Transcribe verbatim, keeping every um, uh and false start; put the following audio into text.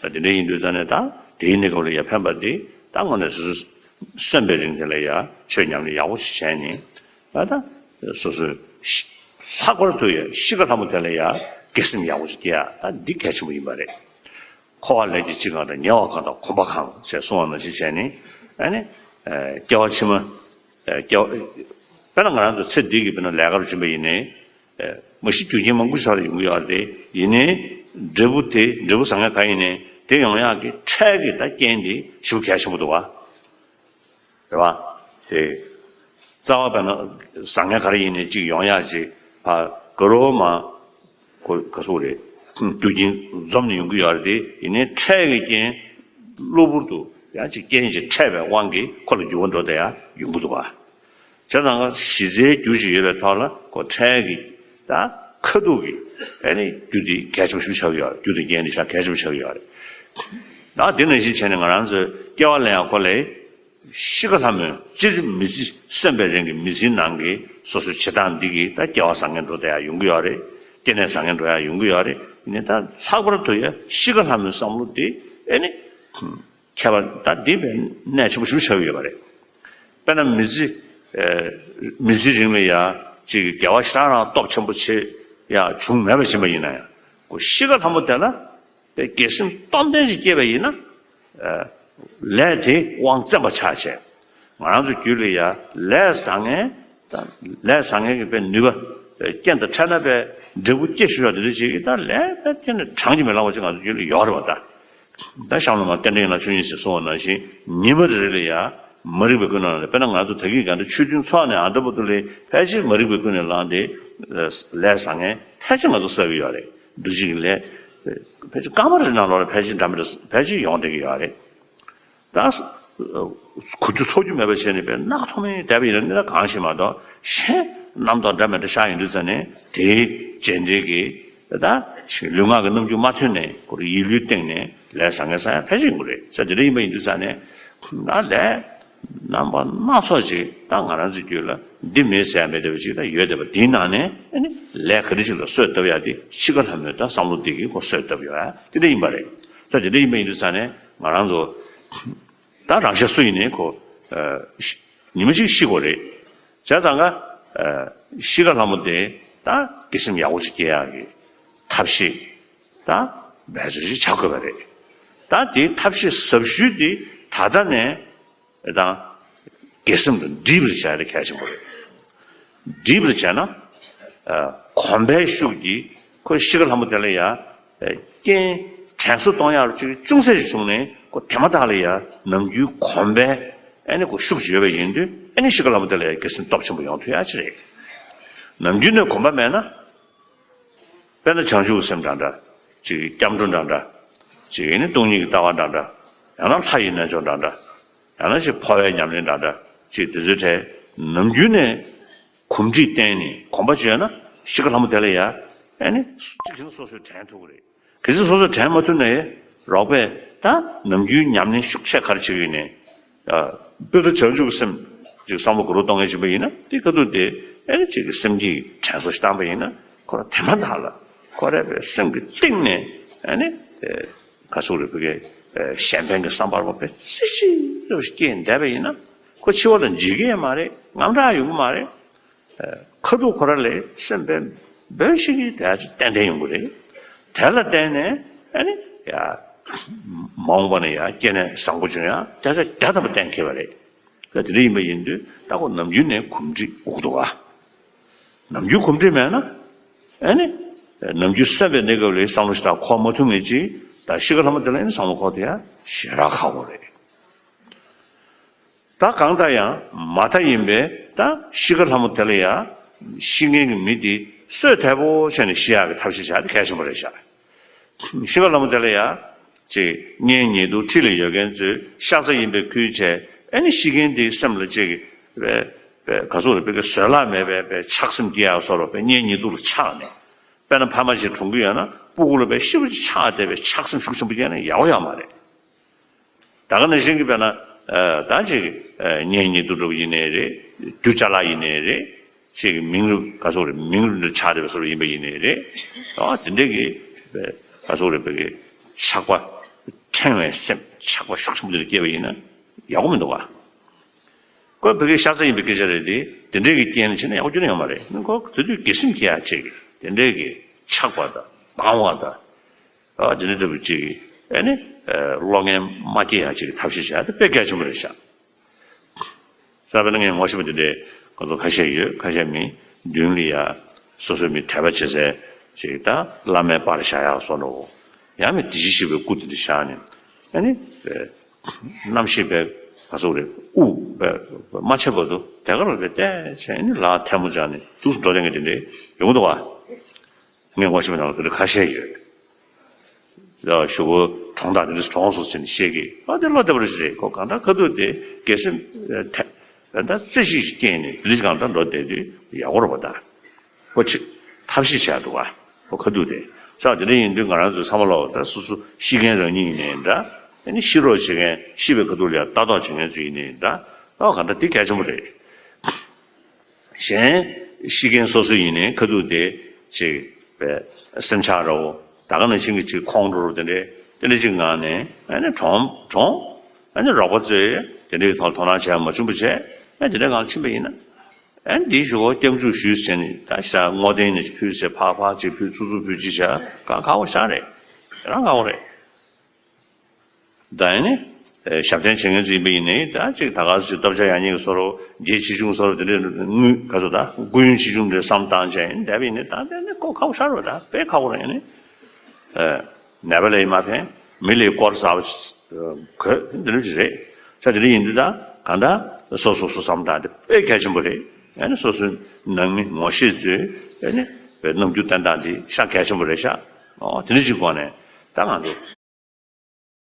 ད་དེ་འདྲ་ཡིན་དུས་ཙང་ནས་ད་དེའི་གནས་སྐབས་ལ་ཡ་ཕན་པ་དེ་ད་དངོས་གནས་སོ་སོ་གསོན་པའི་རིང་དེ་ལ་ཡ་ཆོས་ཉམས་ལེན་ཡག་པོ་ཞིག་བྱས་ནས་ད་ད་སོ་སོའི་ལྷག་པར་དུ་ཡ་གཤིས་ཀ་ལྷ་མོ་དེ་ལ་ཡ་དགེ་སེམས་ཡག་པོ་ཞིག་སྐྱེ་ཡ་ད་འདི་གལ་ཆེན་པོ་ཡིན་པ་རེད། འཁོར་བ་ལས་ཀྱི་འཆིང་གང་དང་ཉེ་བ་གང་དང་གོམས་པ་གང་ཞེས་གསུངས་པ་ནང་བཞིན་བྱས་ནས་ཨ་ནི་སྐྱེ་བ་ཕྱི་མ་སྐྱེ་བ་དཔེར་ན་ང་རང་ཚོ་ཚེ་འདི་གི་དཔེར་ན་ལས་ཀར་བྱུང་པ་ཡིན་ནའི། མ་གཞི་རྒྱུ་རྐྱེན་མང་པོ་ཞིག་ཡོང་གི་ཡོད་རེད། ཡིན་ནའི་འབྲས་བུ་དེ་འབྲས་བུ་བཟང་ངན་ག་ཡིན་ནའི་དེ་ཡོང་ཡག་གི་འཕྲལ་གྱི་ད་རྐྱེན་དེ་ཞེ་པོ་གལ་ཆེན་པོ་འདུག་བ། རེད་བ། དེ་རྩ་བ་དཔེར་ན་བཟང་ངན་ག་རེ་ཡིན་ནའི་གཅིག་ཡོང་ཡག་ཅིག་ཕ་དགའ་རོགས་མ་ཁོ་ག་སུ་རེད། རྒྱུ་རྐྱེན་འཛོམས་ནས་ཡོང་གི་ཡོད་རེད་དེ་ཡིན་ནའི་འཕྲལ་གྱི་རྐྱེན་གློ་བུར་དུ་ཡང་ཅིག་རྐྱེན་ཅིག་འཕྲད་པའི་དབང་གིས་ཁོ་ལ་འགྱུར་བ་འགྲོ་བསྡད་ཡ་ཡོང་གི་འདུག་བ། བྱས་ཙང་ཀ་གཞི་རྩའི་རྒྱུ་ཞིག་ཡོད་པའི་ཐོག་ལ་ཁོ་འཕྲལ་གྱི་ད་ཁ་ཐུག་གི་ཨེ་ནི་རྒྱུ་དེ་གལ་ཆེན་པོ་ཞིག་ཆགས་ཀྱི་ཡོད་རེད། རྒྱུ་དང་རྐྱེན་དེ་ཤ་གལ་ཆེན་པོ་ཆགས་ཀྱི་ཡོད་རེད། ད་དེ་ནང་བཞིན་བྱས་ནས་ང་རང་ཚོའི་སྐྱེ་བ་ལེན་ཡག་ཁོ་ལས་གཤིས་ཀ་ལྷ་མོས་སྤྱིར་མི་ཚེ་གསོན་པའི་རིང་གི་མི་ཚེའི་ནང་གི་སོ་སོའི་བྱེད་སྟངས་འདི་གིས་ད་སྐྱེ་བ་བཟང་ངན་འགྲོ་བསྡད་ཡག་ཡོང་གི་ཡོད་རེད། སྐྱེ་གནས་བཟང་ངན་འགྲོ་ཡག་ཡོང་གི་ཡོད་རེད། ཡིན་ནའི་ད་ལྷག་པར་དུ་ཡ་གཤིས་ཀ་ལྷ་མོའི་བསམ་བློ་དེ་ཨེ་ནི། ཁྱད་པར་ད་འདི་བས་གནད་ཆེན་པོ་ཞིག་ཆགས་ཀྱི་ཡོད་པ་རེད། དཔེར་ན་མི་ཚེ་ཨེ་མི་ཚེའི་རིང་ལ་ཡ་གཅིག་གི་དགེ་བ་ཞེ་དྲག་རང་སྟོབས་ཆེན་པོ་བྱེད་ཡ་བྱུང་མེད་པ་ཕྱིན་པ་ཡིན་ན་ཡང་ཁོ་གཤིས་ཀ་ལྷ་མོ་དེ་ལ་དཔེ་དགེ་སེམས་སྟོབས་ལྡན་ཞིག་སྐྱེས་པ་ཡིན་ན་ཨེ་ལས་དེ་དབང་བཙན་པ་ཆགས་བྱས་ང་རང་ཚོ་རྒྱུད་ལ་ཡ་ལས་བཟང་ངན་དང་ལས་བཟང་ངན་གྱི་དཔེ་ནུས་པ་རྐྱེན་དང་འཕྲད་ན་དཔེ་འབྲས་བུ་སྐྱེ་ཤོར་བ་དེ་འདྲ་ཅིག་གིས་ད་ལས་དཔེ་ཁྱོན་ནས་གྲངས་ཀྱིས་མི་ལང་བ་ཅིག་ང་ཚོ་རྒྱུད་ལ་ཡོད་རེད་བ་ད། ད་གཤམ་ལ་མ་རྟེན་འབྲེལ་ཡན་ལག་བཅུ་གཉིས་ཞེས་གསུངས་པ་ནང་བཞིན་ཉི་མ་རེ་རེ་ལ་ཡང་མ་རིག་པའི་ཀུན་སློང་ལ་དཔེར་ན་ང་ཚོ་ད་གིན་ག་འདྲ་ཆོས་མཐུན་ཚོགས་ནས་ཨ་འདྲ་པོ་དུ་ལས་ཕལ་ཆེར་མ་རིག་པའི་ཀུན་ནས་བསླངས་ཏེ་ལས་བཟང་ངན་ཕལ་ཆེར་ང་ཚོ་བསགས་ཀྱི་ཡོད་རེད། འདུ་བྱེད་ཀྱི་ལས་ཕལ་ཆེར་སྐར་མ་རེ་ནང་ལོགས་ལ་ཕལ་ཆེར་འདྲ་མི་འདྲ་ཕལ་ཆེར་ཡོང་བསྡད་ཀྱི་ཡོད་རེད། ད་གོ་རྒྱུ་ཚོར་རྒྱུ་མེད་པ་བྱས་ནས་པའི་རྣག་ཐོག་མའི་བསྡད་པ་ཡིན་ན་གནས་སྟངས་གང་ཞིག་མ་གཏོགས་གཞན་རྣམ་རྟོག་འདྲ་མི་འདྲ་ཤར་ཡོང་དུས་ཙ་ནས་དེའི་རྗེས་འབྲེལ་གྱི། ད་ལུས་ངག་གི་རྣམ་འགྱུར་མ་ཐོན་ནས་ཁོ་རང་ཡིད་བློའི་སྟེང་ནས་ལས་བཟང་ངན་བསགས་ཡ་ཕལ་ཆེར་ཡོང་གི་རེད་ཟེར། དེ་འདྲ་ཡིན་པ་ཡིན་དུས་ཙང་ནས་ཁོ་ན་ལས་རྣམ་པ་སྣ་ཚོགས་ཅིག་ད་ང་རང་ཚོའི་རྒྱུད་ལ་འདི་མེད་ཟེར་ཡ་མེད་བསྡད་པ་ཅིག་ད་ཡོད་བསྡད་པ་དེའི་ནང་ནས་ཨ་ནི་ལས་ག་རེ་ཅིག་ལ་གསོས་བཏབ་ཡ་དེ་གཤིས་ཀ་ལྷ་མོའི་ད་བསམ་བློ་དེ་གིས་ཁོ་གསོས་བཏབ་ཡོད་ཡ་དེ་འདྲ་ཡིན་པ་རེད་ཟེར། དེ་འདྲ་ཡིན་པ་ཡིན་དུས་ཙང་ནས་ང་རང་ཚོ། ད་རང་ཤ་སུ་ཡིན་ནའི་ཁོ། ཨ་ཤི་ཉི་མ་གཅིག་ཤི་དགོས་རེད། བྱས་ཙང་ཀ་ཨ་གཤིས་ཀ་ལྷ་མོ་དེ་ད་དགེ་སེམས་ཡག་པོ་ཅིག་སྐྱེ་ཡག་གི་ཐབས་ཤེས་ད་འབད་རྩོལ་ཞིག་བྱ་དགོས་པ་རེད། ད་དེའི་ཐབས་ཤེས་ཟབ་ཤོས་དེ་ད་ལྟ་ནས་ད་དགེ་སེམས་དང་འདྲིས་པར་བྱ་ཡ་དེ་གལ་ཆེན་པོ་རེད། འདྲིས་པར་བྱས་ན། ཨ་གོམས་པའི་ཤུགས་ཀྱིས་ཁོ་གཤིས་ཀ་ལྷ་མོ་དེ་ལ་ཡ། ཨ་རྐྱེན་དྲན་གསོ་གཏོང་ཡག་ཅིག་ཅུང་ཟད་ཅིག་བྱུང་ནས་ཁོ་དེ་མ་ཐག་ལ་ཡ་ནམ་རྒྱུན་གོམས་པའི་ཨ་ནི་ཁོ་ཤུགས་ཅིག་ཡོད་པ་ཡིན་དུས་ཨ་ནི་གཤིས་ཀ་ལྷ་མོ་དེ་ལ་ཡ་དགེ་སེམས་སྟོབས་ཆེན་པོ་ཡོང་ཐུབ་ཡག་ཅིག་རེད། ནམ་རྒྱུན་ནས་གོམས་པ་མེད་ན། དཔེར་ན་བྱང་ཆུབ་ཀྱི་སེམས་འདྲ་འདྲ། ཅིག་སྐྱབས་འགྲོ་འདྲ་འདྲ། ཅིག་ཡིན་ན་སྟོང་ཉིད་ཀྱི་ལྟ་བ་འདྲ་འདྲ། ཡང་ན་ལྷ་ཡི་རྣལ་འབྱོར་འདྲ་འདྲ། ཡང་ན་ཅིག་འཕོ་བའི་ཉམས་ལེན་འདྲ་འདྲ་ཅིག་དེ་ཚོའི་གྲས་ནམ་རྒྱུན་ནས་གོམས་འདྲིས་བསྟེན་ནས་གོམས་པ་བྱས་ན་གཤིས་ཀ་ལྷ་མོ་དེ་ལ་ཡ་ཨེ་ནི་གཅིག་བྱས་ན་སོ་སོས་དྲན་ཐུབ་ཀྱི་རེད། གལ་སྲིད་སོ་སོས་དྲན་མ་ཐུབ་ན་ཡ་རོགས་པས་ད་ནམ་རྒྱུན་ཉམས་ལེན་ཤུགས་ཆེ་ག་རེ་བྱེད་ཀྱི་ཡོད་ནས་དཔེར་ན་བྱང་ཆུབ་ཀྱི་སེམས་ཅིག་བསམ་བློ་ག་རུ་གཏོང་མཁན་ཞིག་ཡིན་ན་དེ་ཁ་ཐུག་དེ་ཨེ་ནི་ཅིག་གི་སེམས་ཀྱི་དྲན་གསོ་ཞིག་བཏང་པ་ཡིན་ན་ཁོ་རང་དེ་མ་ཐག་ལ་ཁོ་རང་པའི་སེམས་ཀྱི་གཏིང་ནས་ཨེ་ནི། ག་ཚོད་རེད་བོད་སྐད། གཞན་ཕན་གྱི་བསམ་པ་རོ་པའི་རྩེ་གཅིག་རེ་བ་ཞིག་སྐྱེས་བསྡད་པ་ཡིན་ན་ཁོ་འཆི་བ་ལ་འཇིགས་ཀྱི་མ་རེད། དངངས་སྐྲག་ཡོང་གི་མ་རེད། ཁ་ཐུག་ཁོ་རང་ལ་སེམས་པའི་འབོལ་ཞིག་གིས་དེ་ཚོ་ཏན་ཏན་ཡོང་གི་རེད། དེ་ལ་བརྟེན་ནས་ཨ་ནི་ཡ། མ་འོངས་པ་ན་ཡ་སྐྱེ་གནས་བཟང་པོ་བྱུང་ཡ་བརྒྱ་ཆ་བརྒྱ་ཐམ་པ་གཏན་འཁེལ་བ་རེད། ད་དེ་འདྲ་ཡིན་པ་ཡིན་དུས་ད་ཁོ་ནམ་རྒྱུན་ནས་གོམས་འདྲིས་དགོས་ཀྱི་འདུག་ག་ནམ་རྒྱུན་གོམས་འདྲིས་མེད་ན། ཨ་ནི། ནམ་རྒྱུན་གསོན་པའི་གནས་སྐབས་ལ་བསམ་བློ་ཞེ་དྲག་འཁོར་མ་ཐུབ་མཁན་ཅིག་ད་གཤིས་ཀ་ལྷ་མོ་དེ་ལ་ཨ་ནི་བསམ་བློ་འཁོར་དེ་ཡང་ཞེ་དྲག་ཁག་པོ་རེད། ད་གང་ལྟར་ཡང་མ་མཐའ་ཡིན་པས་ད་གཤིས་ཀ་ལྷ་མོ་དེ་ལ་ཡང་ཤི་མཁན་གྱི་མི་དེ་གསོས་དལ་པོ་བྱས་ནས་ཤི་ཡག་གི་ཐབས་ཤེས་བྱ་དེ་གལ་ཆེན་པོ་རེད་ཤག་གཤིས་ཀ་ལྷ་མོ་དེ་ལ་ཡང་ཅིག་གཉེན་ཉེ་དུ་འཁྲིས་ལ་ཡོད་མཁན་ཚོས་ཤ་ཚ་ཡིན་པའི་ཁུལ་བྱས་ཨ་ནི་ཤི་མཁན་དེའི་སེམས་ལ་ཅིག་བས་བས་ག་ཚོད་རེད་བས་ཀྱི་བཟོད་གླགས་མེད་པའི་བས་ཆགས་སེམས་སྐྱེ་ཡག་བཟོ་འདྲ་བས་གཉེན་ཉེ་དུ་ལ་ཆགས་ནས་དཔེར་ན་ཕ་མ་ཞིག་གྲོངས་ཀྱི་ཡོད་ན་སྤུ་གུ་ལ་བས་ཤི་བ་ཅིག་ཆགས་བསྡད་པའི་ཆགས་སེམས་ཤུགས་ཆེན་པོ་སྐྱེས་ན་ཡག་པོ་ཡོད་མ་རེད། ད་ག་ནང་བཞིན་གྱི་དཔེར་ན་ཨ་ད་ཅིག་ཨ་གཉེན་ཉེ་དུ་འགྲོ་བ་ཡིན་ནའི་རེད། རྒྱུ་ཅ་ལག་ཡིན་ནའི་རེད། ཅིག་མིང་རུས་ག་ཚོད་རེད་མིང་རུས་འདི་ཆགས་བསྡད་པ་བཟོ་འདྲ་ཡིན་པ་ཡིན་ནའི་རེད། ཨ་དེ་འདྲ་གི་ག་ཚོད་རེད་བས་ཀྱི་ཆགས་པ་ ཕྲེང་བའི་སེམས་ཆགས་པ་ཤུགས་ཆེན་པོ་དེ་སྐྱེས་པ་ཡིན་ན་ཡག་པོ་མི་འདུག་ག་ཁོ་བོད་སྐད་ཤ་ཚ་ཡིན་པའི་སྐད་ཆ་རེད་དེ། དེ་འདྲས་ཀྱི་རྐྱེན་བྱས་ན་ཡག་པོ་ཁྱོན་ནས་ཡོད་མ་རེད། ཁོ་དེ་དུས་དགེ་སེམས་སྐྱེ་ཡག་ཅིག་དེ་འདྲས་ཀྱི་ཆགས་པ་དང་སྡང་བ་དང་། ཨ་དེ་འདྲས་འདྲ་པོ་ཅིག་ཨ་ནི་བློ་ངན་མ་སྐྱེ་ཡག་ཅིག་གི་ཐབས་ཤེས་བྱ་དེ་དཔེ་གལ་ཆེན་པོ་རེད་ཤག་ས་པཎ་ངས་ངོ་ཤེས་པ་དེ་འདྲས་ཁོ་ཚོ་ཁ་ཤས་ཡོད། ཁ་ཤས་མི་མདུན་ལ་ཡ་སོ་སོའི་མི་དད་པ་བྱེད་སའི་ཅིག་ད་བླ་མའི་པར་བཞག་ཡག་སོགས་འགྲོ། ཡང་མི་དེ་བཞིན་གཤེགས་པའི་སྐུ་དེ་འདྲ་བཞག་ནས་ཨ་ནི་རྣམ་ཤེས་པའི་ག་ཚོད་རེད། དབུགས་པའི་མ་ཆད་བར་དུ་དེ་ག་ལ་རེད་བལྟས་བྱས་ནས་ལག་ཐལ་མོ་སྦྱར་ནས་འདུག་སེ་འགྲོ་བསྡད་མཁན་དེ་འདྲས་ཡོང་གི་འདུག་བ། ངས་ངོ་ཤེས་པ་ནང་ལ་དེ་འདྲ་ཁ་ཤས་ཡོད། ཡ་གཞུག་གུ་གྲོངས་དང་དེ་འདྲ་གྲོངས་སོང་ཟེར་ནས་བཤད་ཀྱི། ཨ་དེ་བློ་བདེ་པོ་རེད་ཤག་ཁོ་གང་ལྟར་ཁ་ཐུག་དེ་དགེ་སེམས་ཐད་ད་རྩེ་གཅིག་སྐྱེས་ནས་དེ་འདྲ་གང་ལྟར་འགྲོ་བསྡད་དུས་ཡག་པོ་རེད་པ། ད་ཁོ་ཆེ་ཐབས་ཤེས་བྱས་འདུག་ག་ཁོ་ཁ་ཐུག་དེ་ས་དེ་འདྲ་ཡིན་དུས་ང་རང་ཚོ་ཚང་མ་ལོག་ད་སོ་སོ་ཤི་མཁན་རང་ཉིད་ཡིན་ནའི་འདྲ། ཨ་ནི་ཤི་རོགས་བྱེད་མཁན་ཤི་བའི་ཁ་ཐུག་ལ་ཡ་ལྟ་རྟོག་བྱེད་མཁན་ཚོ་ཡིན་ནའི་འདྲ། ཨ་གང་ལྟར་དེ་གལ་ཆེན་པོ་རེད། གཞན་ཤི་མཁན་སོ་སོ་ཡིན་ནའི་ཁ་ཐུག་དེ་ཅིག་པའི་སེམས་ཆགས་རོ། ད་ག་ནང་བཞིན་གྱི་ཅིག་ཁོང་ཁྲོ་རོ། དེ་འདྲའི་དེ་འདྲ་ཅིག་ངང་ནས་ཨ་ནི་གྲོངས་གྲོངས། ཨ་ནི་རོགས་པ་ཚོས་དེ་འདྲའི་ཐོག་དོ་སྣང་བྱས་མ་བྱུང་བ་བྱས། ཨ་དེ་འདྲའི་ངང་ཕྱིན་པ་ཡིན་ན་ཨ་ནི་དེའི་གཞུག་གུ་སྐྱབས་འཇུག་ཞུས་བྱས་ནས་ད་ཤ་བསྔོ་རྟེན་ནས་ཕུལ་བྱས་ཕག་ཕག་ཅིག་ཕུལ་ཚུར་ཚུར་ཕུལ་ཅིག་བྱས་གང་ཁག་པོ་ཞེ་དྲག་རེད། དེ་རང་ཁག་པོ་རེད། ད་ཡིན་ནི། ཨེ་ཞབས་བརྟན་བྱེད་མཁན་ཚོ་ཡིན་པ་ཡིན་ནའི་ད་ཅིག་ད་ག་ཟེ་ཅིག་སྟོབས་ཆེ་ཡག་ཉེས་ཀྱི་བཟོ་འདྲ་བོ། རྒྱལ་ཆེ་ཆུང་བཟོ་འདྲ་བོ། དེ་འདྲའི་དངུལ་ག་ཚོད་ད་སྐུ་ཡོན་ཆེ་ཆུང་འདྲ་བསམ་བཏང་བྱས་ཡིན་བསྡད་པ་ཡིན་ནའི་ད་དེ་ནི་ཁོ་ཁག་པོ་ཤར་བ་ད་དཔེ་ཁག་པོ་རེད། ཡིན་ནི། ཨེ་ནད་པ་ལ་ཡིན་མ་ཕན། མི་ལ་ཡིན་དཀོར་ཟ་བ་གོས་འདི་འདྲ་ཅིག་རེད། ས་དེ་འདྲ་ཡིན་དུས་ད་གང་ལྟར་སོ་སོ་སོ་བསམ་བཏང་དེ་དཔེ་གལ་ཆེན་པོ་རེད། ཨེ་ནི་སོ་སོའི་ནང་མི་ངོ་ཤེས་ཚོས་ཨེ་ནི་རྣམ་འགྱུར་བསྟན་སྟངས་འདི་ཤ་གལ་ཆེན་པོ་རེད་ཤག་ཨོ་དེ་འདྲ་ཅིག་སྒོ་ནས་ད་ང་ཚོ་